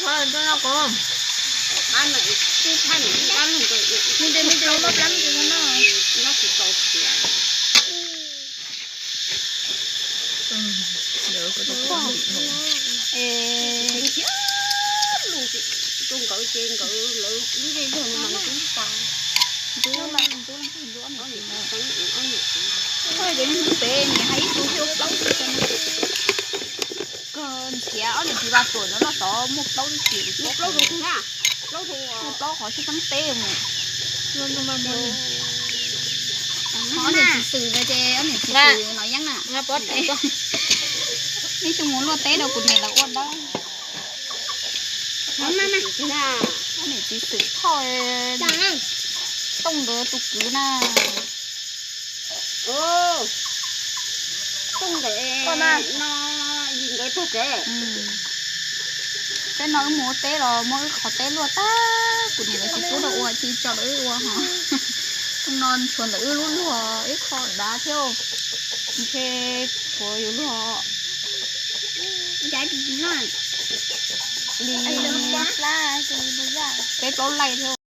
Qhov no ko, nws tes me tes los maj plab tes no. Ntxuav, ntxuav, ntxuav, ntxuav, ntxuav. Peb niam hais ib tug thiaj ua plaub xwb. Koj nrhiav ob niam txiv Vaj Tuam no los xyov muaj plaub twg, muaj plaub qhov tsis xeeb teb mus. Ob niam txiv Xwm no ces ob niam txiv Xwm no yeeb na. Ib xyoo mus luaj teb rau kuv niam lawv ua dawb. Ob niam txiv Xwm Thoj, Tooj nkawd tus kwv na. Tooj ntawm no, yim nkawd tug tsev. Peb no wb mus ua teb los muab wb qhov teb luaj tag, kuv niam lawv tsis pub rau ua, tsis tso rau wb ua hos. Tooj no tshuav ntawm wb lub luag ib qho dav thiab. Ntshe tshuav yus luag li peb plaub laij thiab.